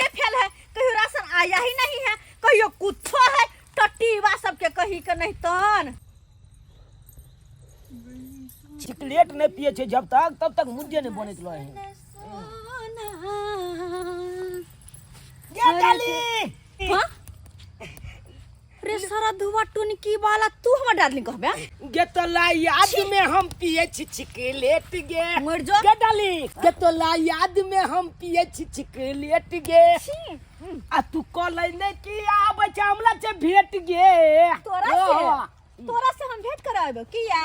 लिंके fail है, कहियो ration आया ही नहीं है, कहियो कुछो है। टट्टीवा सबके कही के नहीं तन चिकलेट नहीं पिए छे जब तक तब तक मुद्दे नहीं बनैत रहे हैं। गे डाली। हाँ? रे सारा धुआ टुनकी वाला, तू हमर डार्लिंग कहबे? गे तोला याद में हम पिए छी चिकलेट गे। मर जो। गे डाली, गे तोला याद में हम पिए छी चिकलेट गे। छी। आ तू कहलै ने कि आबै छै हमरा से भेट गे। तोरा से? तोरा से हम भेंट कराबे किया?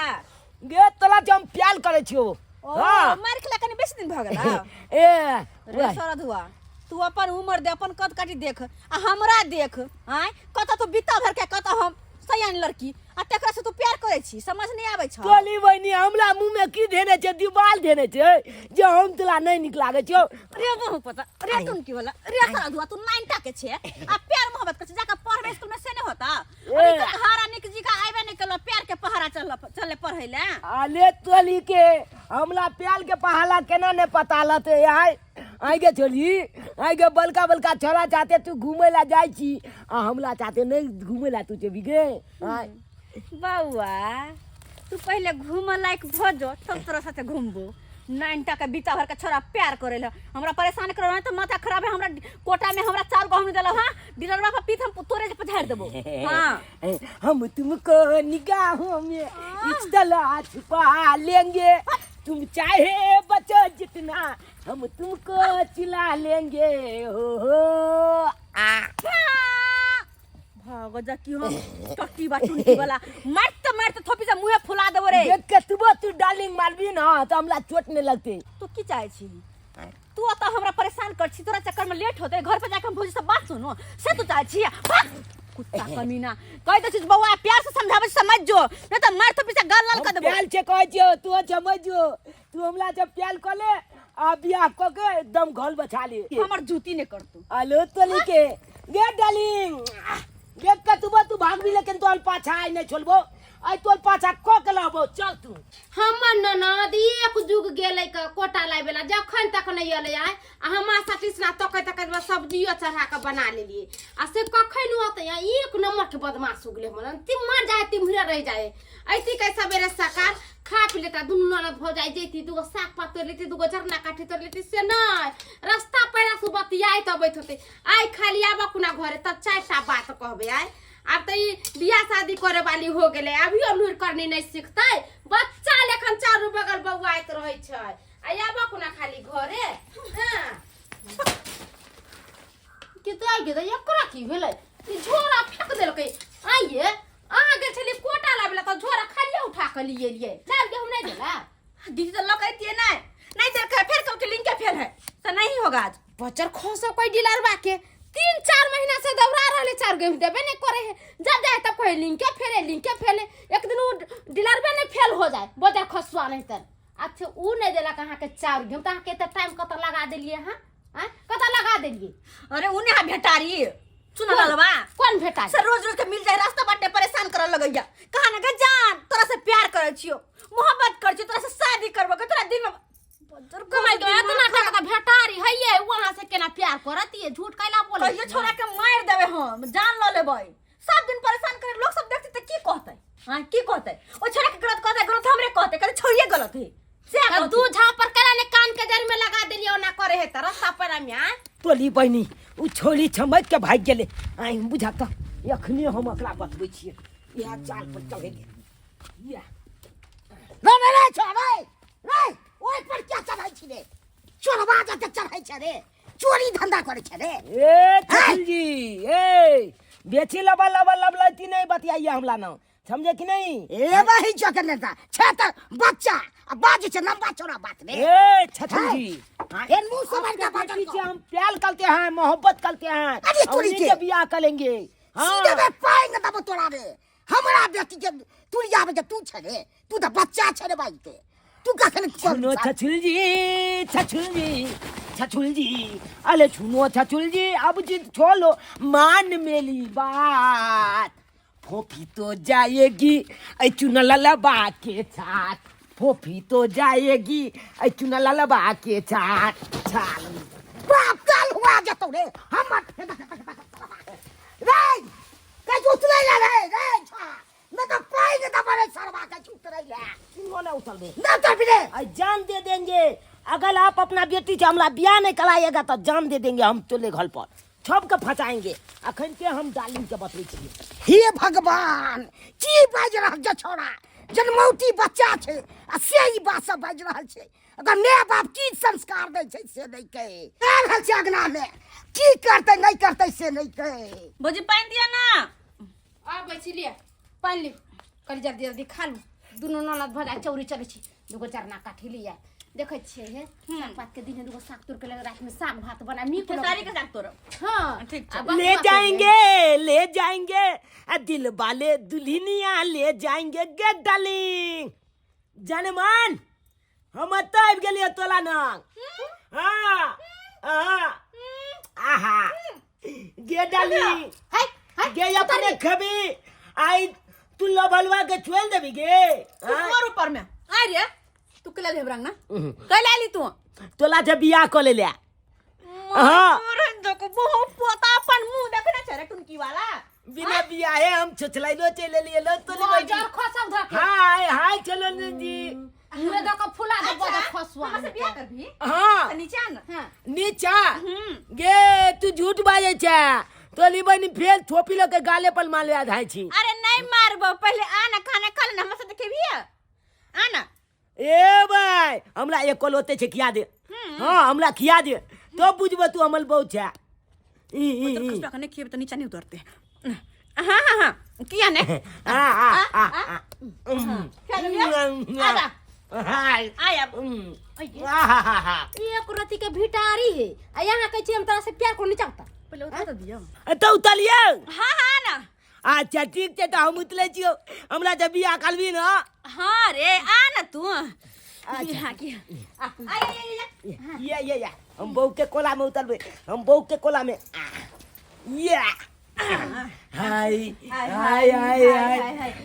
गे तोला से हम प्यार करै छियौ। ओ। हाँ। मार खेला कनी बेसी दिन भऽ गेला। ए। रे सारा धुआ, तू अपन उम्र दे, अपन कद काटी देख आ हमरा देख। आय, कतऽ तू बित्ता भर के, कतऽ हम सयान लड़की, आ तकरा से तू प्यार करै छी? समझ नहीं आबै छौ। तोली बहिनी, हमरा मुँह में की धेने छै? दिवाल धेने छै जे हम तोला नहीं नीक लागै छौ? रे बहु पता रे तुम की वाला, रे सारा धुआ, तू नाइन टा के छे आ प्यार मोहब्बत के छे? जाके पढ़बे स्कूल में से नहीं होता? ए। अभी तक हारा निक जी का आइबे नहीं कलो, प्यार के पहाड़ा चल चले पढ़े ले। अले तोली के, हमरा प्याल के पहाला केना नहीं पता लते? आय आइ गे छोली, आइ गे, बलका बलका छोरा चाहते तू घूमे ला जाइ छी आ हमला चाहते नहीं घूमे ला तू जेबी गे? आय। बउआ, तू पहले घूम लायक भ जो, तब तोरा साथे घूमबो। नाइन टा के बीता भर के छोरा प्यार करे ला हमरा परेशान करो तो माथा खराब है। हमरा कोटा में हमरा चार गो हम देला। हां, डीलरवा पर पीत हम तोरे के पझाड़ देबो। हां। हम तुमको निगाहों में इस तरह छुपा लेंगे, तुम चाहे बचो जितना, हम तुमको चिल्ला लेंगे। हो आ। भाग जा की हम टट्टी बा टुनकी वाला, मारते मारते थोपी से मुंहे फुला देबो रे। देख के तू तू डार्लिंग मारबी ना तो हमरा चोट नहीं लगते। तू की चाहे छी? तू अतः हमरा परेशान कर छी, तोरा चक्कर में लेट होते, घर पर जाके हम भौजी से बात सुनो से तू चाहे छी? भाग कुत्ता कमीना। कह दे छी बउआ, प्यार से समझावे, समझ जो, नहीं तो मार थोपी से गाल लाल कर देबो। प्याल छे कहै छियो, तू समझ जो, तू हमरा से प्याल कर ले आ बियाह क के एकदम घर बचा ले। हमर जूती ने कर तू। आलो तोली के, गे डार्लिंग, देख के तू तू भाग भी, लेकिन तोहर पाछा आइ नहीं छोड़बो, आइ तोहर पाछा क के लाबो। चल तू। हमर ननद एक जुग गेलै कोटा लाबे ला, जखन तक नहि एलै आइ, आ हमरा सतीशना तकै तकै सब्जियो चढ़ा कऽ बना लेलियै, आ से कखन अतै? आ एक नंबर के बदमाश हो गेलै हमर ननद। तिम्हर जाए तिम्हरे रहि जाए। ऐती के सवेरे सकाल खा पी लेता, दुनू ननद भौजाइ जैती, दूगो साग पात तोड़ि लेती, दूगो झरना काठी तोड़ि लेती, से नहि, रास्ता पैरा से बतियाइत अबैत होतै। आइ खाली आबऽ कोना घरे तब चारिटा बात कहबै। आइ आब तऽ ई बियाह शादी करे वाली हो गेलै, अभियो लुरि करनी नहि सिखतै, बच्चा लेखन चारू बगल बौआइत रहै छै। आ आबऽ कोना खाली घरे। हाँ के तऽ आइ गेलै, एकरा की भेलै? ई झोरा फेंक देलकै। आइये अहाँ गेल छलियै कोटा लाबै ला तऽ झोरा खालिए उठा कऽ लिए एलियै। चारि गेहूँ नहि देला? दीदी तो लग आती है ना, नहीं देलकै, फिर कल के लिंक के फेल है तो नहीं होगा आज। बच्चर खसो कोई डीलरवा के 3-4 महीना से दौड़ा रहले, चार गेहूँ देबे नहीं करे है। जब जाए तब कहे लिंके फेले, लिंके फेले। एक दिन वो डीलरवे नहीं फेल हो जाए बजर खसुआ नहीं तर। अच्छा, ऊ नहीं देलक अहाँके चाउर गेहूँ तऽ अहाँके एते टाइम कतऽ लगा देलियै अहाँ? आँय, कतऽ लगा देलियै? अरे उन्हें हा भेटारी सुन ललवा। कोन भेटा? से रोज रोज के मिल जाए रास्ता बाटे, परेशान करऽ लगैया। कहा ना गे जान, तोरा से प्यार करै छियो, मोहब्बत करै छियो, तोरा से शादी करबो के तोरा दिन में बज्जर कमाई के दिमाग एतना टाका तऽ भेटारी हइये, वहाँ से केना प्यार करत? ये झूठ कैला बोलै? कहियो छोरा के मार देबै, हम जान ल लेबै। सब दिन परेशान करे, लोग सब देखते त की कहतै? हां, की कहतै? ओ छोरा के गलत कहतै, गलत हमरे कहतै, कहतै छोड़िए गलत है से। तब कहतै। दू झाप पर केना ने कान के जड़ में लगा देलियै, ओना करे है तऽ रास्ता पर में आय। तोली बहिनी, उ छोली छमक के भागि गेलै। आइ बुझा तऽ एखने हम ओकरा बतबै छियै, इएह चाल पर चढ़ेलियै इएह। रे रे रे छो रे रे, ओइ पर क्या चढ़ै छी रे? चोरबा जते चढ़ै छै रे, चोरी धंधा करै छै रे। ए छकुल जी, ए बेची लबा लबा लब लती नहीं बतियाइए हमला ना, समझे कि नहीं? ए बही चोकर नेता छै तऽ बच्चा आ बाजै छै लंबा चौड़ा बात रे। ए छकुल जी, फेर मुंह से बड़का आपके बाजल बेटी से हम प्यार करते हैं, मोहब्बत करते हैं। अरे और तोरी उन्हीं के। के बियाह करेंगे। हाँ। सीधे में पाएंगे तब तोरा रे। हमरा बेटी के तुरिया में तू छै रे, तू तऽ बच्चा छै रे भाई के, तू कखन? सुनो छछुल जी, छछुल जी, छछुल जी, अरे सुनो छछुल जी, अब जिद छोड़ो, मान मेरी बात, फोफी तो जाएगी ऐ चुना ललबा के साथ, फोफी तो जाएगी ऐ चुना ललबा के साथ। छाल बाप काल हुआ जतौ रे। अपना बेटी छै, हमरा बियाह नहि कराएगा तऽ जान दे देंगे हम तोले घर पर, सबके फंसाएंगे। अखन के हम डार्लिंग के बतबै छियै। हे भगवान, की बाजि रहल छै छौड़ा? जनमौटी बच्चा छै आ से ई बात सब बाजि रहल छै। ओकर माय बाप की संस्कार दै छै से नहि कहे आ रहल छै। अगना मे की करतै नहि करतै से नहि कहे। भौजी, पानि दिअ ना। आबै छी, लिअ पानि लिअ, कनि जल्दी जल्दी खा लू। दुनू ननद भऽ जाय चौरी चलै छी, दूगो जरना काठी लिअ। देखै छियै हे, साग पात के दिन, दूगो साग तोड़ के लगे रात में साग भात बना नीक लगै। खेसारी के साग तोड़ब? हाँ। ठीक छै। आ बस ले बात। जाएंगे, ले जाएंगे आ दिल वाले दुल्हनिया ले जाएंगे गे डार्लिंग। जाने मन, हम एतऽ आबि गेलियै तोला नंग। हाँ हाँ, आहा गे डार्लिंग। है है। गे अपने खेबी आई, तू लबलवा के छोड़ देबी गे? तू हाँ? मोर ऊपर में आय रे, तू के ले रंग ना कैले आली तू? तोला जे बियाह कऽ ले। हाँ। देखो, बहुत पोता अपन मुंह देखने छै रे टुनकी वाला। बिना बियाहे हम छुछलैलो चलि एलियै लो तोली बहिनी। जर खसब धके। हाय हाय, चलो जी। मुँह दऽ कऽ फुला दे बड़ खसुआ। हमरा से बियाह करबी? हाँ। तऽ नीचे आ ना। हाँ। नीचा गे, तू झूठ बाजै छै तोली बहिनी, फेर थोपी लऽ के गाले पर मारले धाय छी। अरे नहीं मारबो, पहले आ ना, खाना खा लेना, हमरा साथे खेबही आ ना। ए भाई, हमरा एक कल ओते छै, खिया दे। हाँ, हमरा खिया दे तो बुझबो तू हमर बहु छै। ई ई तोर ई। खसुआ के नहीं खेबे तो नीचा नहीं उतरते। हाँ हाँ हाँ, किया ने? आ आ आ आ। खा लेबिही? आ जा। हाय। आय अब। आहा। एक रति के भिटारी है आ यहाँ कहै छी हम तोरा से प्यार करनी चाहता। पहले उतर तो दियो। तो उतलियो। हाँ हाँ ना। अच्छा ठीक छै, तऽ हम उतले छियौ, हमरा जब बियाह करबी ना। हाँ रे, आ ना तू। हाँ की आ आ आ, आ, आ। ये ये ये, हम बहू के कोला में उतरबे, हम बहू के कोला में। ये हाय हाय हाय हाय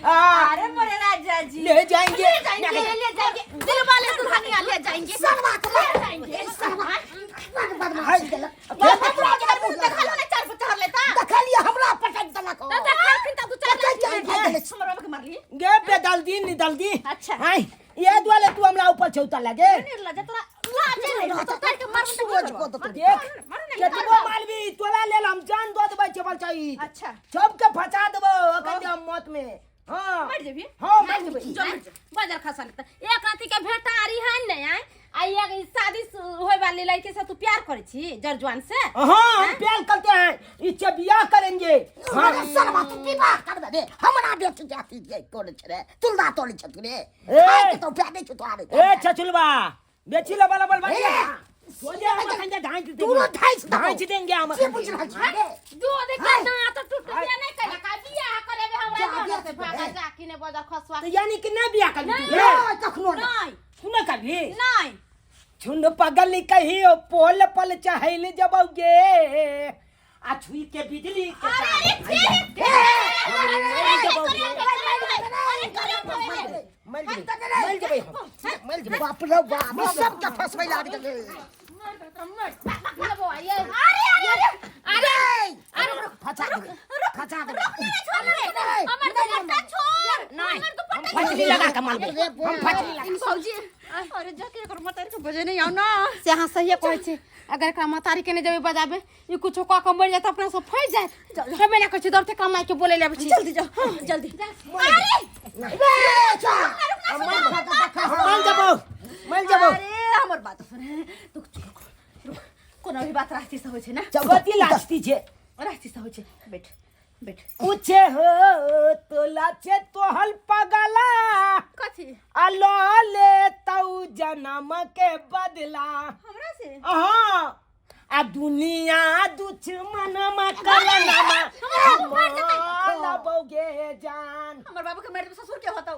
आ। अरे मोरे राजा जी। ले जाएंगे। ले जाएंगे, ले जाएंगे, दिल वाले दुल्हनिया ले जाएंगे। सरवा के ले जाएंगे। सरवा बड़ बदमाशी केलक। देखा लो ना, चार पर चढ़ लेता। देखलियै, हमरा पटक देलक। तो देखा फिर तब तू चल। चल, चल, भागि गेलै। हमर बाबा के मारली। गे पे डाल दी, निदाल दी। अच्छा। हाय, ये दुआले तू हमरा ऊपर छौता लगे। निर्लज, तोरा लाजे नहीं तो तार के मार। सूरज को तो देख, केतबो मारबी तोला लेल हम जान दऽ देबै चबल चाही। अच्छा। सबके फंसा देबो अखन हम मौत में। हाँ। मर जेबी? हाँ, मर जेबै। जो मर जा। बजर खसल त एक राति के भेटारी है ने आय आ एक शादी होय वाली लड़की से तू प्यार करै छी जरजुआन से? हाँ, हम प्यार करते हैं, इससे बियाह करेंगे। हाँ। अरे सरवा, तू विवाह करबे रे? हमरा बेटी जाति जे कोन छै रे, तुलना तोड़ी छै तू रे? ए! खाय के तो प्यार नहीं छै तोरा रे। ए छछुलवा, बेची लो वाला बल ए! सोझे हम अखन जे ढांच देंगे। तुरंत ढांचि देबौ। ढांच देंगे हम। से बुझि रहल छी रे? जो देख हाय। ना तो टूट गया नहीं कहिया का बियाह करेबे हमरा जा, जौन बियाह से करबे। भागा जा कि ने बजर खसुआ। तो यानी कि नहीं बियाह करबी तू? नहीं, कखनो नहीं। नहीं। तू ना करबी? नहीं। छुन पगल कहियो पोल पल चहल जबौगे आ छुई के बिजली के अरे अरे ठीक। मर जेबै, मर जेबै हम, मर जेबै। बाप रे बाप, ई सबके फसबै लाग गेलै। अरे अरे अरे। अरे फसा देबै, फसा देबै। हमर दुपट्टा छोड़, हमर दुपट्टा। हम फसली लगा के मारबै, हम फसली लगा। भौजी, अरे जाके एकर मतारी के बजे नहीं आओ ना। से अहाँ सहिए कहै छी, अगर एकरा महतारी के नहि जेबै बजाबे, ई कुछो कऽ कऽ मरि जायत, अपना सब फँसि जायत। हेबे नहि कहै छी, दौड़ते कमाइ के बोलै लए आबै छी। जल्दी जाओ, जल्दी। अरे मर जेबौ, मर जेबौ। अरे हमर बात सुन, रुक रुक रुक, कोनो भी बात रास्ते से होइ छै ना। कथी लाजती छै? रास्ते से होइ छै, बैठ बैठ। पूछे हो तोला छे तोहल पगला। कथी? अलो ले तऊ जन्म के बदला। हमरा से? हाँ, आ दुनिया दुश्मन करनमा लबोगे जान। हमर बाबू के मारि देबो, ससुर के होतौ।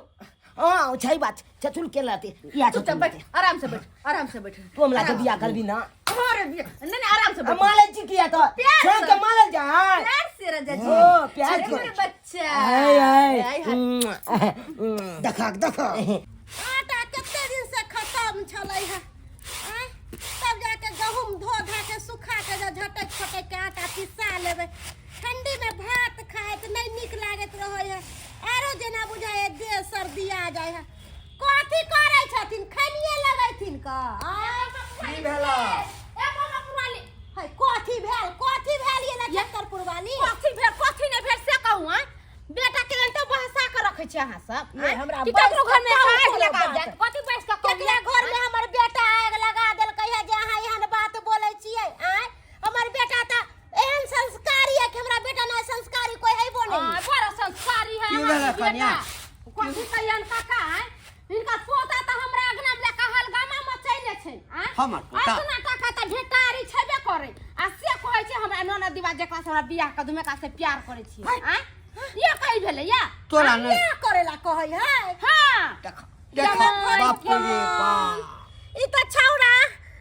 हाँ, छै बात चचुल के लाते या। चुपचाप बैठ, आराम से बैठ, आराम से बैठ। तू हमरा के बियाह करबी ना? अरे बियाह नहीं नहीं, आराम से बैठ। माले जी किया तो प्यार छोड़ से। के मारल जाए। प्यार से राजा जी। ओ, प्यार अरे से। मेरे बच्चा। आय आय। आय, हाय। देखा देखा। आटा कते दिन से खत्म छलै है आँय? तब जाके गहूम धो धा के सुखा के जे झटक फटक के आटा पिसा लेबै। ठंडी में भात खाइत नहि नीक लागैत रहै है, आरो जेना बुझाइ है देह सर्दिया जाइ है। कथी करै छथिन? खनिए लगैथिन क आँय? की भेला? ए मामा पुरवाली। है कथी भेल, कथी भेल ये नक्षत्रपुर वाली? कथी भेल कथी नहि भेल से कहू। आँ, बेटा के तो बहसा के रखै छी अहाँ सब। ये हमरा कि ककरो बैस घर में के आगि कहू लगा बात। जायत? कथी बैस के कहू? केकरा घर में हमर बेटा आग लगा देलकै है जे अहाँ एहन बात बोलै छियै? आँय, हमर बेटा तऽ एहन संस्कारी है कि हमरा बेटा ना संस्कारी कोई हेबो नहीं। हाँ, बड़ा संस्कारी है की अहाँके भेलै बेटा। कनिया? कथी कहियन काका, आँय? हिनकर पोता तऽ हमरा अगना में लऽ हलगामा मचैले छै। आँय? हमर पोता? अतना टाका तऽ भेटारी छेबे करै आ से कहै छै हमरा ननद दिवा जेकरा से हमरा बियाह कऽ दूमे से प्यार करै छी। आँय, ये कही भेलै या? तोरा नहि क्या करेला कहै है? हाँ। देख देख, बाप रे बाप। ई तऽ छौड़ा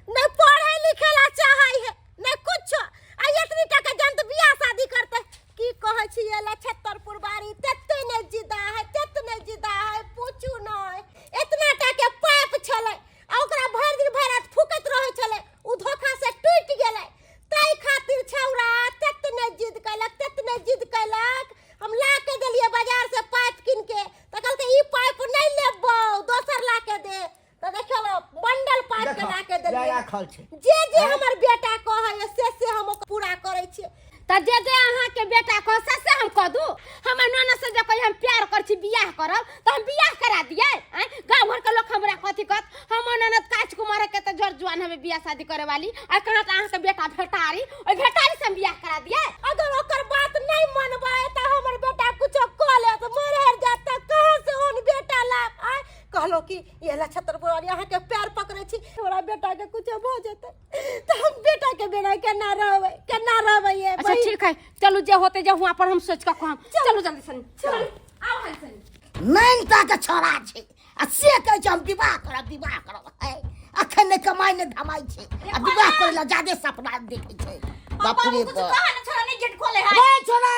नहि पढ़े लिखे ला चाहै है नहि कुछो, आ एतनी टाका जन तऽ बियाह शादी करते। की कहै छी ये लछत्तरपुर बारी, तते नहि जिदा है, तते नहि जिदा है, पूछू नहि। एतना टाके पाइप छलै आ ओकरा भरि दिन भरि रात फूकैत रहै छलै, ओ धोखा से टूटि गेलै। ताहि खातिर छौड़ा तते नहि जिद कैलक, तते नहि जिद कैलक। हम ला के देलियै बाजार से पाइप कीन के, तऽ कहलकै ई पाइप नहि लेबौ, दोसर ला के दे। तऽ देखियौ बंडल पाइप के देखो, ला के देलियै। राखल छै। जे जे हमर बेटा कहै से से हम ओकर पूरा करै छियै। तऽ जे जे अहाँके बेटा कह से से हम कह दू। हमर ननद से जे कही हम प्यार करै छी, बियाह करब, तऽ हम बियाह करा दियै? आँय, गाँव घरके लोक हमरा कथी कहत? हमर ननद काच कुमार के तऽ जर जुआन हमे बियाह शादी करे वाली, आ कहाँ तऽ अहाँके बेटा भेटारी, ओहि भेटारी से हम बियाह करा दियै? अगर ओकर बात नहीं मनबै तऽ हमर बेटा कुछो कऽ लेत, मरि हरि जायत, तऽ कहाँ से ओहन बेटा लाब? आँय, कहलो कि ये लछत्तरपुर वाली, अहाँके पैर पकड़ै छी, हमरा बेटा के कुछो भऽ जेतै तऽ हम बेटा के बिना केना रहबै, केना रहबै ये अच्छा बहिन? ठीक है, चलू, जे होते जे हुआं पर हम सोच कऽ कहब। चलू जल्दी सनी, चलू, आउ हन सनी। नैनता के छौड़ा छै आ से कहै छै हम विवाह करब, विवाह करब। है अखन नहि कमाइ नहि धमाइ छै आ विवाह करै लए जादे सपना देखै छै। बाप रे कुछ बाप। कहा ना, छोड़ा नहीं गेट खोले है। रे छोड़ा,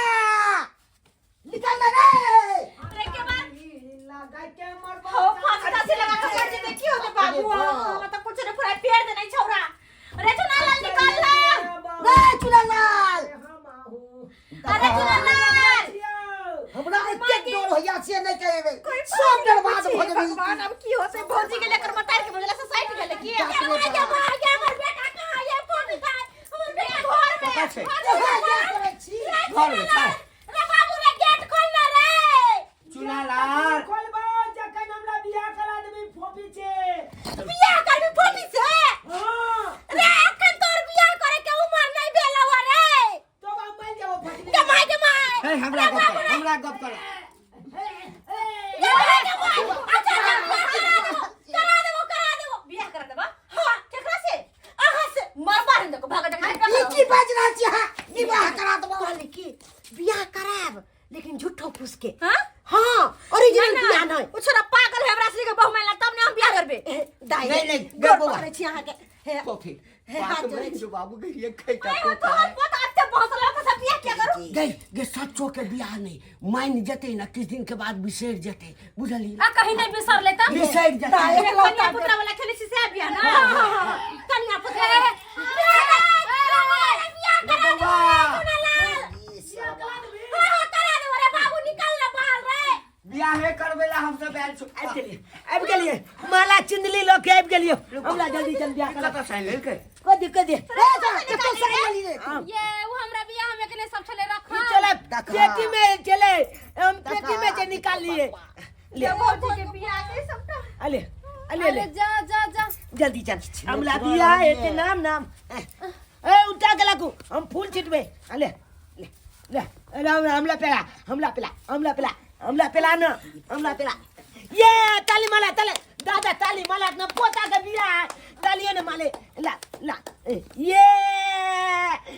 निकल ना रे। रे के बाद हो फांसी तासी लगा के मर जेते की होते बाबू? हम तो कुछ नहीं पूरा पेड़ दे नहीं छोड़ा। रे चुनालाल, निकल ना। रे चुनालाल। अरे चुनालाल, हमरा एतेक डर होइया से नहि कहेबै, सब बर्बाद भऽ जेबै। भगवान, अब की होते? भौजी के लेकर मटार के बदला से साइड गेले की? बाप रे आगे बाप। आगे, हमर बेटा कहाँ ये? फोन उठाय, हमर बेटा घर में। कतऽ छै? कहाँ जा करै छी? घर में छै। रे बाबू रे, गेट खोल ना रे। चुनालाल। खोलबो जखन हमरा बियाह करा देबी फोफी छे। बियाह करबी फोफी से? हाँ। रे, अखन तोर बियाह करे के उमर नहीं भेल हवा रे। तो हम मर जाबो फटली। गे माय, गे माय। हे, हमरा गप कर, हमरा गप कर। गे माय, गे माय। अच्छा अच्छा, बियाह करा देबो, करा देबो, करा देबो। बियाह करा देबा? हाँ। केकरा से? अहाँ से। मरबा हिन देखो भाग ई की बाजि रहल छी अहाँ? विवाह करा देबो? कहली कि बियाह करायब लेकिन झूठो फूस के। हां। हाँ, ओरिजिनल बियाह नहीं। ओ छोरा पागल है, हमरा से के बहु मानला तब ने हम बियाह करबे। ए, दाई नहीं, नहीं, गोर बौआ। पकड़ै छी अहाँके। हे, कॉफी हे, हाथ बात जोड़ै में छी। जो बाबू के ये खैता अरे पोता तोहर है। पोता एते बहसल के सब बियाह क्या करू? गई गे, सच्चो के बियाह नहीं मान जते ना, किस दिन के बाद बिसर जते, बुझली? आ कहीं नहीं बिसर लेता। बिसर जते। दाई, एकलौता कन्या पुत्रा वाला खेले छी से बियाह ना। कन्या पुत्रा बियाह करा देबो रे सोनालाल। हाँ, हाँ, करा देबो रे बाबू, निकल ना बाहर रे। बियाहे करबे ला हम सब आयल छी। आबि गेलियै, आबि गेलियै, माला चुंदली लऽ के आबि गेलियै। हमरा जल्दी जल्दी बियाह करा। कतऽ साइन लेलकै? कदी कदी। रे छोड़ा, कतऽ साइन लेली रे? ये उ हमरा बियाह में के नहीं सब छले रखल। चले देखा। पेटी में, चले हम पेटी में से निकाल लिए। ले। भौजी के बियाह के सबटा। अले अले अले। अरे जा जा जा, जल्दी चल, हमला बियाह हेतै। नाम नाम ए उठा के लाकू, हम फूल छिटबै। अले ले ले, अरे हमला पेला, हमला पेला, हमला पेला, हमला पेला न, हमला पेला। ये ताली माला, ताली दादा, ताली माला न, पोता के बियाह, तालियो न माले। ला ला, ए, ये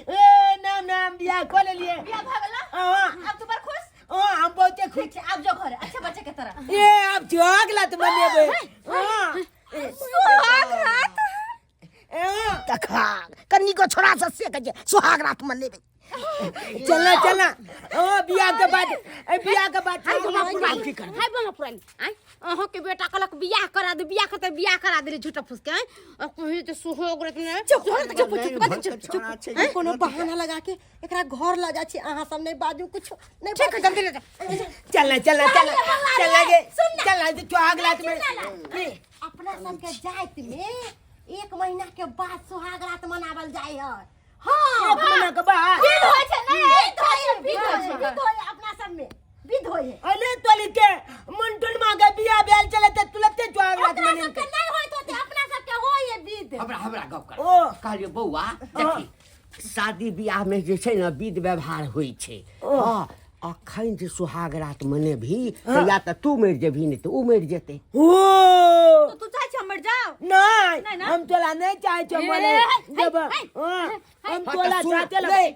ए नाम नाम बियाह को ले लिए। बियाह भऽ गेल ना? हाँ। अब तू पर खुश? हाँ, हम बहुते खुश। ठीक छै, आब जो घर, अच्छा बच्चे के तरह। ए अब जोग ला तुम लेबे। हाँ। सुहाग रात। हाँ। तखा कनिको छोड़ा से से कहै छै सुहाग रात मनेबै। चलना चलना, ओ बियाह के बाद, ए बियाह के बाद हाय बमा पुरानी। की करबै? हाय बमा पुरानी, आय अहाँ के बेटा कहलक बियाह करा दे, बियाह करते बियाह करा देली झूठा फूस के। आय आ कही तो सुहाग रात में चुप चुप चुप चुप चुप चुप चुप। कोनो बहाना लगा के एकरा घर ल जाइ छी, अहाँ सब नहीं बाजू कुछो नहीं। ठीक है, जल्दी ले जा। चलना चलना चलना चलना गे, चलना तो सुहाग रात में अपना सबके जाति में एक महीना के बाद सुहाग रात मनावल जाय है। हाँ। एक महीना के बाद विध होइ छै ने। विध होइ है, विध होइ है, विध होइ है, अपना सब में विध होइ है। अरे तोली के मंटन माँ के बियाह भेल चले ते तुरते सुहाग रात ओकरा मनेलकै। सबके नहीं होइत होते, अपना सबके होइ है विध। हमरा हमरा गप कर। ओ। कहलियै बौआ, देखी, शादी बियाह में जे छै ने विध व्यवहार होइ छै। हँ, अखन जे सुहाग रात मनेबही तऽ या तऽ तू मरि जेबही, नहि तऽ ऊ मरि जेतै। ओ। तो तू चाहै छी हम मरि जाउ? नहीं। नहीं ना? हम तोला नहीं चाहे छो मरे जब। हाँ, हम हाँ, तऽ तोला सुन, चाहते नहीं,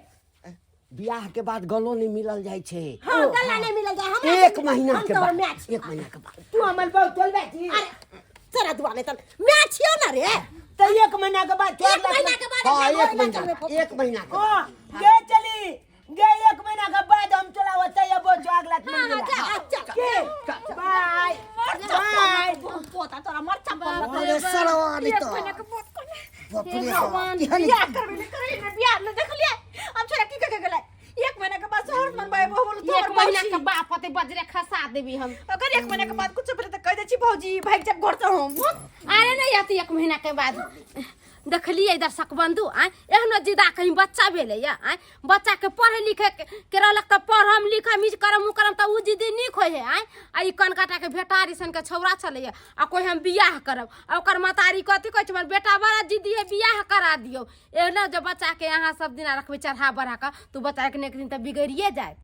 बियाह के बाद गलो नहीं मिलल जाइ छै। हाँ, गला नहीं मिलल जाय हमरा। एक महीना हम के तोहर बाद मैच। एक महीना के बाद। तू हमर बहुत तोलबे छी। अरे तोरा दुआ नहीं तन मैच छियो ना रे। तो एक महीना के बाद एक महीना के बाद। हाँ, अपना एक घर में महीना चलबे। एक महीना के ओ बाद। गे चली गे, एक महीना के बाद हम चला होते ये वो सुहाग रात हाँ, हाँ, मनेला। जा, चल। के बाय बाय। पोता तोरा मरचा पड़ल। अरे सरवा नहीं एक तो महीना के बाद कोने बाप रे भगवान, केहन बियाह करबे ने करबे ने बियाह ने देखलिए हम छोरा की कह के गेलै, एक महीना के बाद सोहर मनबाए बोल। एक महीना के बाप होते बजरे खसा देबी हम। अगर एक महीना के बाद कुछ भेलै तऽ कहि दै छी भौजी भागि जाब घर से हम। अरे नहीं आती एक महीना के बाद। देखलिए दर्शक बंधु, आय एहनो जिदा कहीं बच्चा भेलै या आय बच्चा के पढ़े लिखे के रहलक तऽ पढ़म लिखम ई करम उ करम तऽ उ जिदी नीक होइ है। आय आ ई कनकाटा के भेटारी सन के छौड़ा छलैया आ कोई हम बियाह करब आ ओकर महतारी कथी कहै छै, हमर बेटा बड़ा जिदी है, बियाह करा दियौ। एहनो जब बच्चा के अहाँ सब दिना रखबै चढ़ा बढ़ा कऽ तऽ बच्चा एक ने एक दिन तऽ बिगड़िए जायत।